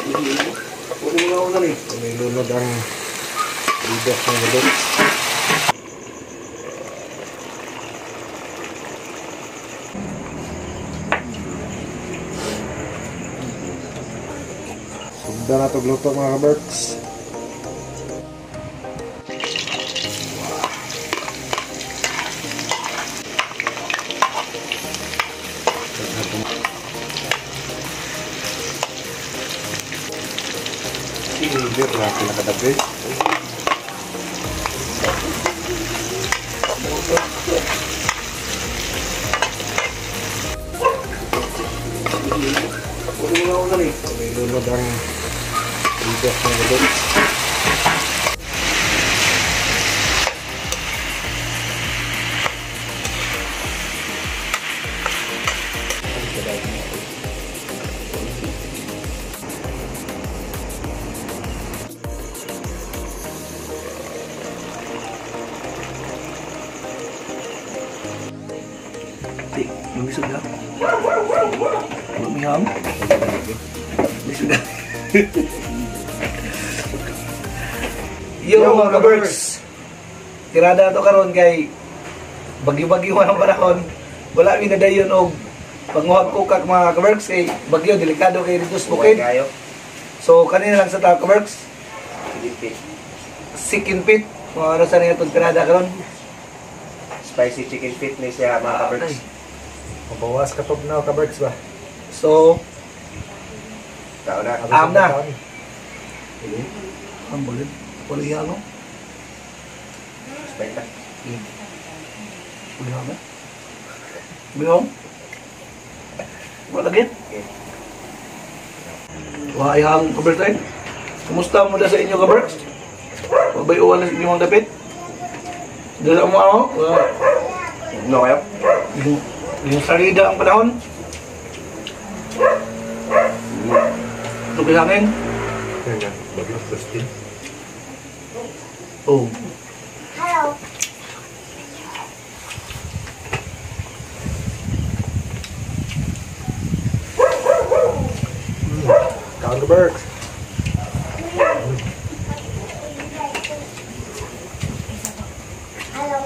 May lunod ang bigas ng gulot. Sugda na ito gluto mga ka-Berks. Liver na pinakadabi. May lunod ang bigas ng gulot. Lumisod na. Lumiham. Lumisod na. Yo mga ka-Berks! Tirada to karon kay bagyo-bagyo ang panahon. Wala mi nadayon og panguhag kukak mga ka-Berks kay bagyo delikado kay dito sa bukid. So kanina lang sa ta ka-Berks. Chicken feet. Mga ano sa niya itong tirada karon? Spicy chicken feet ni siya mga ka-Berks. Mabawas ka pag na ka-Berks ba? So, tao na. Am na. Ang bulit. Wala yan, no? Spike na. Wala na. Bihong? Wala lagi? Wala ihang ka-Berks ay. Kumusta mo na sa inyo ka-Berks? Pabayuan na sa inyong dapit? Dala mo ako? No kayo? Yung sarida ang panahon. Tuloy hangin. Bagyo, Justin. Oh. Hello. Kaon ka, Berks. Hello.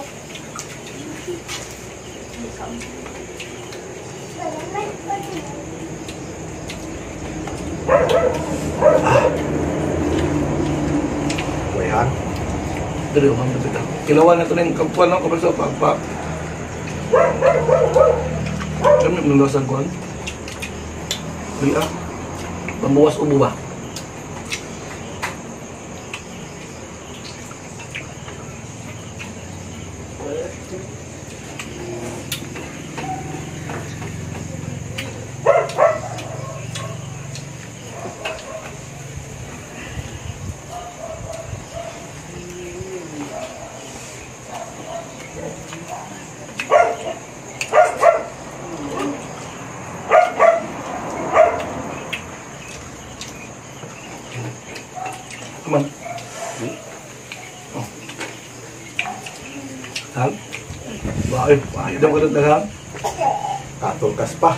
Wayhan. Dali, ang dapit ah. Kilawan na ito na yung kampuan ng kabalso. Pa. Kami nulasan ko. Dali ah. Pambuwas ubo ba? Come on. Oh. Hang? Bakit? Bakit daw ka nagdaghang? Katulkas pa.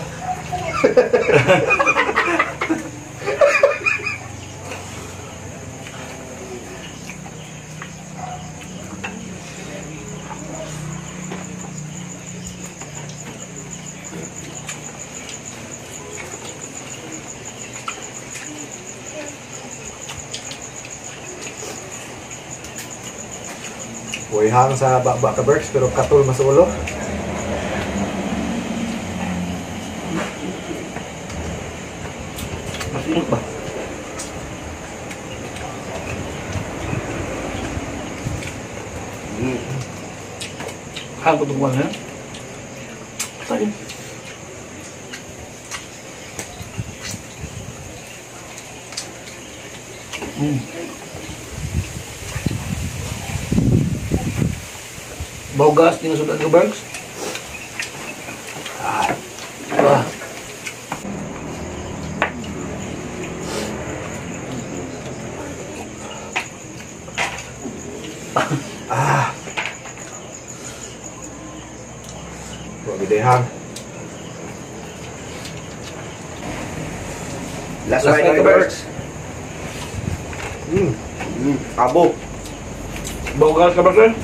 Wayhang sa baba ka Berks, pero katul masulo. Masinot ba? Hang ko itong ha? Tayo. Baugas ni nga sudan ka Berks. Ah. Ah. Wag idehang. Last bite ka Berks. Abo. Bawgal ka ba, sir?